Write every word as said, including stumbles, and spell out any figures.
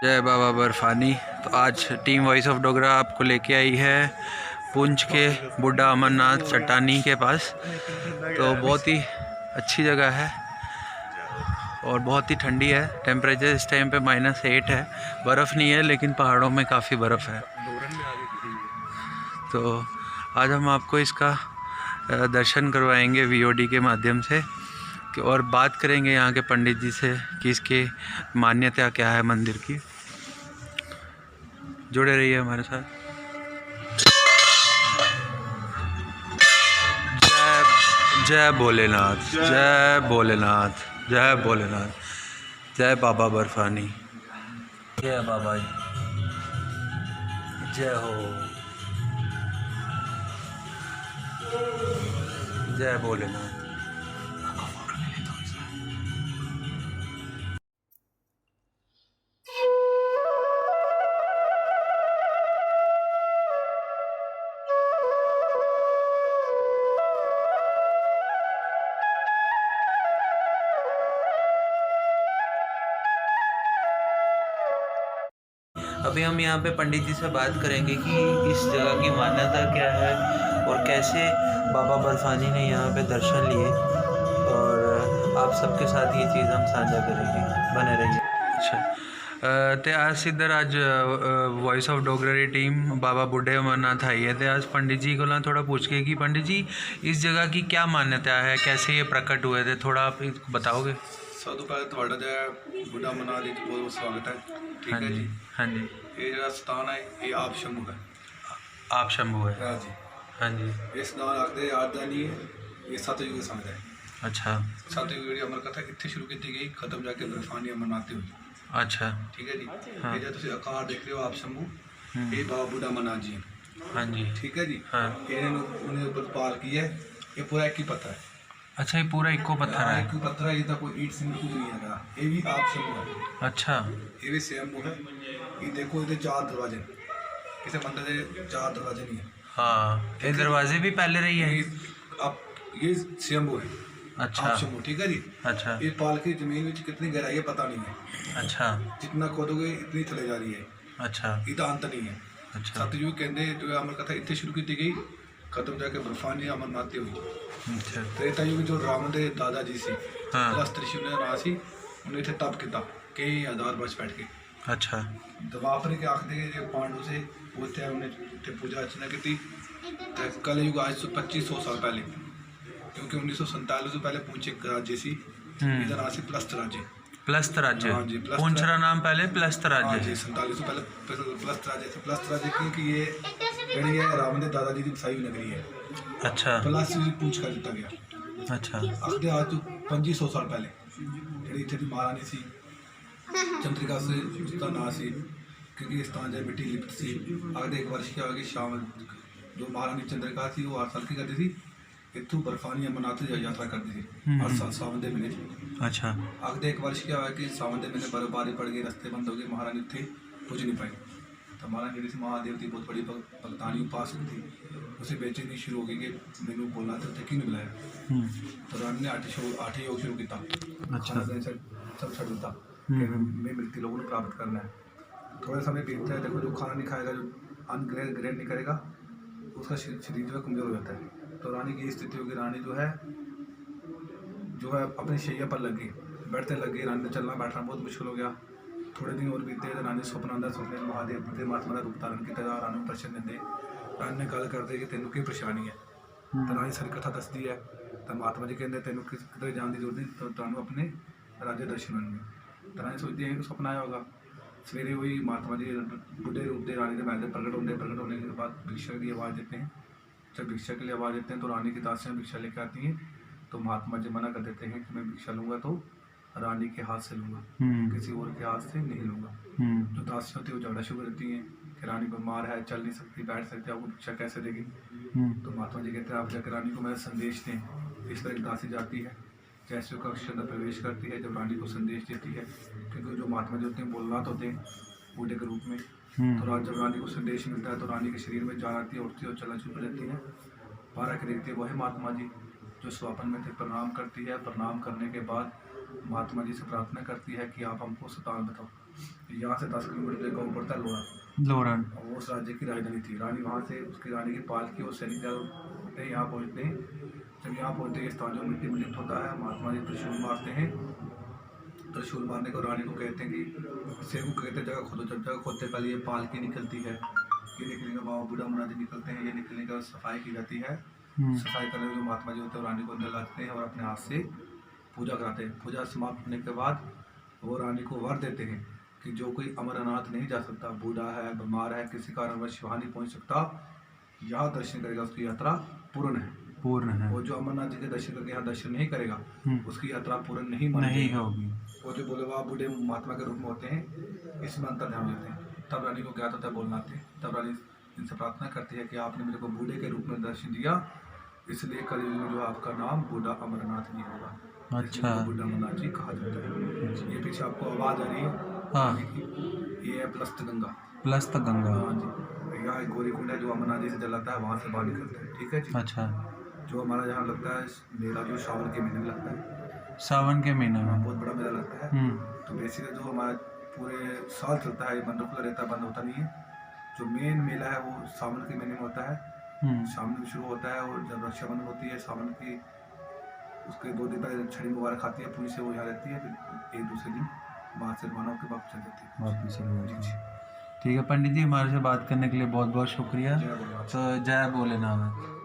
जय बाबा बर्फानी। तो आज team voice of Dogra आपको लेके आई है पुंछ के बुड्ढा अमरनाथ चट्टानी के पास। तो बहुत ही अच्छी जगह है और बहुत ही ठंडी है। टेम्परेचर इस टाइम पे माइनस एट है। बर्फ़ नहीं है, लेकिन पहाड़ों में काफ़ी बर्फ़ है। तो आज हम आपको इसका अ, दर्शन करवाएंगे वीओडी के माध्यम से कि, और बात करेंगे यहाँ के पंडित जी से कि इसकी मान्यता क्या है मंदिर की। जुड़े रहिए हमारे साथ। जय, जय भोलेनाथ, जय भोलेनाथ, जय भोलेनाथ, जय बाबा बर्फानी। जय बाबा जी, जय हो, जय भोलेनाथ। अभी हम यहाँ पे पंडित जी से बात करेंगे कि इस जगह की मान्यता क्या है और कैसे बाबा बर्फानी ने यहाँ पे दर्शन लिए, और आप सबके साथ ये चीज़ हम साझा करेंगे। बने रहिए। अच्छा, अ, ते अस इद्धर अज्ज, अ, वॉइस ऑफ डोगरा दी टीम बाबा बुड्ढे अमरनाथ आई है, ते अस पंडित जी कोला थोड़ा पूछगे कि पंडित जी, इस जगह की क्या मान्यता है, कैसे ये प्रकट हुए थे, थोड़ा आप बताओगे? ਸਭ ਤੋਂ ਪਹਿਲਾਂ ਤੁਹਾਡਾ ਜਿਹੜਾ ਬੁੱਢਾ ਅਮਰਨਾਥ ਵਿੱਚ ਬਹੁਤ ਬਹੁਤ ਸਵਾਗਤ ਹੈ। ਠੀਕ ਹੈ ਹਾਂਜੀ। ਜੀ। ਹਾਂਜੀ। ਇਹ ਜਿਹੜਾ ਸਥਾਨ ਹੈ, ਇਹ ਆਪ ਸ਼ੰਭੂ ਹੈ। आप शंभू है। ਹਾਂ ਜੀ। ਹਾਂਜੀ। ਇਸ ਨਾਲ ਆਖਦੇ ਆਦ ਦਾ ਨਹੀਂ ਹੈ, ਇਹ ਸਤਜੁਗ ਦਾ ਸੰਗਤ ਹੈ। अच्छा। ਸਤਜੁਗ ਜਿਹੜੀ ਅਮਰ ਕਥਾ ਇੱਥੇ ਸ਼ੁਰੂ ਕੀਤੀ ਗਈ, ਖਤਮ ਜਾ ਕੇ ਬਰਫਾਨੀ ਅਮਰਨਾਥ ਤੇ ਹੋਈ। अच्छा। ਠੀਕ ਹੈ ਜੀ। ਹਾਂ। ਇਹ ਜਿਹੜਾ ਤੁਸੀਂ ਆਕਾਰ ਦੇਖ ਰਹੇ ਹੋ ਆਪ ਸ਼ੰਭੂ, हम्म। ਇਹ ਬਾਬਾ ਬੁੱਢਾ ਅਮਰਨਾਥ ਜੀ ਹੈ। ਹਾਂਜੀ। ਠੀਕ ਹੈ ਜੀ। ਹਾਂ। ਇਹਨਾਂ ਨੂੰ ਉਹਨੇ ਉੱਪਰ ਪਾਲ ਕੀ ਹੈ, ਇਹ ਪੂਰਾ ਇੱਕ ਹੀ ਪੱਥਰ ਹੈ। अच्छा, ये पूरा इक्को पत्थर ਹਾਂ, है। ਇੱਕ ਹੀ ਪੱਥਰ ਹੈ, ਇਹਦਾ ਕੋਈ ਈਟ ਸੀ, ਕੁਝ ਨਹੀਂ ਹੈਗਾ। ਇਹ ਵੀ ਆਪ ਸ਼ੰਭੂ ਹੈ। अच्छा। ਇਹ ਵੀ ਸੇਮ ਉਹ ਹੈ। ਇਹ ਦੇਖੋ, ਇਹਦੇ ਚਾਰ ਦਰਵਾਜ਼ੇ ਨੇ। ਕਿਸੇ ਮੰਦਿਰ ਦੇ ਚਾਰ ਦਰਵਾਜ਼ੇ ਨਹੀਂ ਹੈ। हाँ, ये दरवाजे भी पहले रही है। ਇਹ ਆਪ ਇਹ ਸੇਮ ਉਹ ਹੈ। अच्छा। ਆਪ ਸ਼ੰਭੂ, ਠੀਕ ਹੈ ਜੀ। अच्छा। ਇਹ ਪਾਲਕੀ ਜ਼ਮੀਨ ਵਿੱਚ ਕਿੰਨੀ ਗਹਿਰਾਈ ਹੈ, ਪਤਾ ਨਹੀਂ ਹੈ। अच्छा। जितना खोदोगे इतनी थले जा रही है। अच्छा। ਇਹਦਾ ਅੰਤ ਨਹੀਂ ਹੈ। अच्छा। ਸਤਜੁਗ ਕਹਿੰਦੇ ਜੋ ਅਮਰ ਕਥਾ ਇੱਥੇ ਸ਼ੁਰੂ ਕੀਤੀ ਗਈ, ਖਤਮ ਜਾ ਕੇ ਬਰਫਾਨੀ ਅਮਰਨਾਥ ਤੇ ਹੋਈ। अच्छा। ਤ੍ਰੇਤਾ ਯੁਗ ਜੋ ਰਾਵਣ ਦੇ ਦਾਦਾ ਜੀ ਸੀ, ਹਾਂ। ਦਸ ਤ੍ਰਿਸ਼ੀ ਉਹਨਾਂ ਦਾ ਨਾਂ ਸੀ। ਉਹਨੇ ਇੱਥੇ ਤਪ ਕੀਤਾ ਕਈ ਹਜ਼ਾਰ ਵਰਸ਼ ਬੈਠ ਕੇ। अच्छा। ਦਵਾਪਰ ਕੇ ਆਖਦੇ ਕਿ ਜੇ ਪਾਂਡੂ ਸੇ, ਉੱਥੇ ਉਹਨੇ ਉੱਥੇ ਪੂਜਾ ਅਰਚਨਾ ਕੀਤੀ। ਤੇ ਕਲਯੁਗ ਅੱਜ ਤੋਂ ਪੱਚੀ ਸੌ ਸਾਲ ਪਹਿਲੇ, ਕਿਉਂਕਿ ਉੱਨੀ ਸੌ ਸੰਤਾਲੀ ਤੋਂ ਪਹਿਲੇ ਪੁੰਛ ਇੱਕ ਰਾਜੇ ਸੀ, ਹੂੰ। ਇਹਦਾ ਨਾਂ ਸੀ ਪਲਸਤ ਰਾਜੇ। प्लस्त राज्य। हाँ जी, प्लस्त पुंछ राज्य। रा नाम पहले प्लस्त राज्य। ਹਾਂ ਜੀ, ਸੰਤਾਲੀ ਤੋਂ ਪਹਿਲੇ ਪਲਸਤ ਰਾਜੇ थे। ਪਲਸਤ ਰਾਜੇ ਕਿਉਂਕਿ ਇਹ ਜਿਹੜੀ ਹੈ ਰਾਵਣ ਦੇ ਦਾਦਾ ਜੀ ਦੀ ਵਸਾਈ ਹੋਈ ਨਗਰੀ ਹੈ। अच्छा। ਪਲਸ ਵੀ ਪੁੰਛ ਕਰ ਦਿੱਤਾ ਗਿਆ। अच्छा। ਆਖਦੇ ਅੱਜ ਤੋਂ ਪੱਚੀ ਸੌ ਸਾਲ ਪਹਿਲੇ ਜਿਹੜੀ ਇੱਥੇ ਦੀ ਮਹਾਰਾਣੀ ਸੀ ਚੰਦਰਿਕਾ ਸੀ, ਉਸਦਾ ਨਾਂ ਸੀ, ਕਿਉਂਕਿ ਇਸ ਥਾਂ 'ਤੇ ਮਿੱਟੀ ਲਿਪਤ ਸੀ। ਆਖਦੇ ਇੱਕ ਵਾਰ ਕੀ ਹੋਇਆ ਕਿ ਸ਼ਾਮ ਜੋ ਮਹਾਰਾਣੀ ਚੰਦਰਿਕਾ ਸੀ, ਉਹ ਹਰ ਸਾਲ ਕੀ ਕਰਦੀ ਸੀ, ਇੱਥੋਂ ਬਰਫਾਨੀ ਅਮਰਨਾਥ ਦੀ ਯਾਤਰਾ ਕਰਦੀ ਸੀ ਹੂੰ, ਹਰ ਹੂੰ। ਸਾਲ ਸਾਵਨ ਦੇ ਮਹੀਨੇ 'ਚ। अच्छा। ਆਖਦੇ ਇੱਕ ਵਾਰ ਕੀ ਹੋਇਆ ਕਿ ਸਾਵਨ ਦੇ ਮਹੀਨੇ ਬਰਫਬਾਰੀ ਪੜ ਗਈ, ਰਸਤੇ ਬੰਦ ਹੋ ਗਏ, ਮਹਾਰਾਣੀ ਉੱਥੇ ਪੁੱਜ ਨਹੀਂ ਪਾਈ। ਤਾਂ ਮਹਾਰਾਣੀ ਜਿਹੜੀ ਸੀ ਮਹਾਦੇਵ ਦੀ ਬਹੁਤ ਬੜੀ ਭਗ- ਭਗਤਾਨੀ ਉਪਾਸਕ ਸੀ। ਉਸੇ ਬੇਚੈਨੀ ਸ਼ੁਰੂ ਹੋ ਗਈ ਕਿ ਮੈਨੂੰ ਬੋਲਣਾ ਤੇ ਉੱਥੇ ਕਿਉਂ ਨਹੀਂ ਬੁਲਾਇਆ। हम्म। ਤਾਂ ਰਾਣੀ ਨੇ ਅੱਠ ਸ਼ੋ ਅੱਠ ਯੋਗ ਸ਼ੁਰੂ ਕੀਤਾ। अच्छा। ਖਾਣਾ ਪੀਣਾ ਸਭ ਸਭ ਛੱਡ ਦਿੱਤਾ हम्म, ਕਿ हम्म। मैं मृत्यु लोक में प्राप्त करना है। थोड़ा समय बीतता है, देखो जो खाना नहीं खाएगा, जो अन्न ग्रहण ग्रहण नहीं करेगा, उसका शरी- शरीर जो है कमज़ोर हो जाता है। तो रानी की स्थिति होगी, रानी जो है जो है अपनी शैया पर लग गई, बैठते लग गई। रानी ने चलना बैठना बहुत मुश्किल हो गया। थोड़े दिन और बीते तो रानी सुपना आंदा, सुपने महादेव जी महात्मा का रूप धारण किया, रानी ਨੂੰ ਦਰਸ਼ਨ ਦਿੰਦੇ। ਰਾਣੀ ਨੇ ਗੱਲ ਕਰਦੇ ਕਿ ਤੈਨੂੰ ਕੀ ਪਰੇਸ਼ਾਨੀ ਹੈ। ਤਾਂ ਰਾਣੀ ਸਾਰੀ ਕਥਾ ਦੱਸਦੀ ਹੈ। ਤਾਂ ਮਹਾਤਮਾ ਜੀ ਕਹਿੰਦੇ ਤੈਨੂੰ ਕਿਸ ਕਿਤੇ ਜਾਣ ਦੀ ਜ਼ਰੂਰਤ ਨਹੀਂ, ਤਾਂ ਤੁਹਾਨੂੰ ਆਪਣੇ ਰਾਜੇ ਦਰਸ਼ਨ ਹੋਣਗੇ। ਤਾਂ ਰਾਣੀ ਸੋਚਦੀ ਹੈ ਕਿ ਸੁਪਨਾ ਆਇਆ ਹੋਗਾ। ਸਵੇਰੇ ਉਹੀ ਮਹਾਤਮਾ ਜੀ ਬੁੱਢੇ ਰੂਪ ਦੇ ਰਾਣੀ ਦੇ ਮਹਿਲ ਦੇ ਪ੍ਰਗਟ ਹੁੰਦੇ। ਪ੍ਰਗਟ ਹੋਣੇ ਕੇ ਬਾਅਦ ਭਿਕਸ਼ਾ ਦੀ ਆਵਾਜ਼ ਦਿੰਦੇ ਹੈ। जब भिक्षा के लिए आवाज़ देते हैं तो रानी की दासियां भिक्षा लेके आती हैं। तो महात्मा जी मना कर देते हैं कि मैं भिक्षा लूँगा तो रानी के हाथ से लूँगा, हम्म। किसी और के हाथ से नहीं लूँगा। हम्म। जो दासियां होती हैं वो झगड़ा शुरू कर देती हैं कि रानी बीमार है, चल नहीं सकती, बैठ सकती, आपको भिक्षा कैसे देगी। हम्म। तो महात्मा जी कहते हैं आप जाकर रानी को मेरा संदेश दें। इस तरह एक दासी जाती है, जैसे वो कक्ष के अंदर प्रवेश करती है, जब रानी को संदेश देती है, क्योंकि जो महात्मा जी होते हैं बोलनाथ होते हैं बूढ़े के रूप में। हम्म। तो रात जब रानी को संदेश मिलता है तो रानी के शरीर में जान आती है, उठती है और चलना शुरू कर देती है। बारह के देखते वही महात्मा जी जो स्वापन में थे, प्रणाम करती है। प्रणाम करने के बाद महात्मा जी से प्रार्थना करती है कि आप हमको स्थान बताओ। यहाँ से दस किलोमीटर का ऊपर था लोहरा। लोहरा। और वो उस राज्य की राजधानी थी। रानी वहाँ से, उसकी रानी की पालकी और सैनिक दल होते हैं, यहाँ पहुँचते हैं। जब यहाँ पहुँचते हैं, ये स्थान जो मिट्टी में लिप्त होता है, महात्मा जी त्रिशूल मारते हैं। त्रिशूल मारने को रानी को कहते हैं कि, सेवक को कहते हैं, "जगह खोदो।" जब जगह खोदते, पहले ये पालकी निकलती है, ये निकलेंगे, बाबा बूढ़ा अमरनाथ जी निकलते हैं, ये निकलेंगे और सफाई की जाती है। हम्म। सफाई करने में जो महात्मा जी होते हैं, वो रानी को अंदर लाते हैं और अपने हाथ से पूजा कराते हैं। पूजा समाप्त होने के बाद वो रानी को वर देते हैं कि जो कोई अमरनाथ नहीं जा सकता, बूढ़ा है, बीमार है, किसी कारणवश वहाँ नहीं पहुँच सकता, यहाँ दर्शन करेगा, उसकी यात्रा पूर्ण है। पूर्ण है। और जो अमरनाथ जी के दर्शन करके यहाँ दर्शन नहीं करेगा, हम्म। उसकी यात्रा पूर्ण नहीं मानी नहीं जाएगी। होगी। वो जो भोले बाबा बूढ़े महात्मा के रूप में होते हैं, इसमें अंतर ध्यान देते हैं। तब रानी को ज्ञात होता है भोलेनाथ है, तब रानी इनसे प्रार्थना करती है कि आपने मेरे को बूढ़े के रूप में दर्शन दिया, इसलिए कलयुग में जो आपका नाम बूढ़ा अमरनाथ नहीं होगा। अच्छा। इसलिए बूढ़ा अमरनाथ जी कहा जाता है। ये पीछे आपको आवाज़ आ रही है, हाँ। ये है प्लस्त गंगा। प्लस्त गंगा। हाँ जी, यहाँ एक गौरी कुंड है जो अमरनाथ जी से जल आता है, वहाँ से बाहर निकलता है। ठीक है जी। अच्छा। जो हमारा यहाँ लगता है मेला, जो सावन के महीने में लगता है, सावन के महीने में। बहुत बड़ा मेला लगता है। हम्म। तो बेसिकली जो हमारा पूरे साल चलता है, ये बंद खुला रहता है, बंद होता नहीं है। जो मेन मेला है वो सावन के महीने में होता है। हम्म। सावन में शुरू होता है और जब रक्षाबंधन होती है सावन की, उसके दो दिन पहले छड़ी मुबारक आती है, पूरी से वो यहाँ रहती है, फिर एक दूसरे दिन माँ से रवाना होकर वापस चल जाती है। वापस चले जाते हैं। ठीक है पंडित जी, हमारे से बात करने के लिए बहुत बहुत शुक्रिया। जय भोलेनाथ। तो जय भोलेनाथ।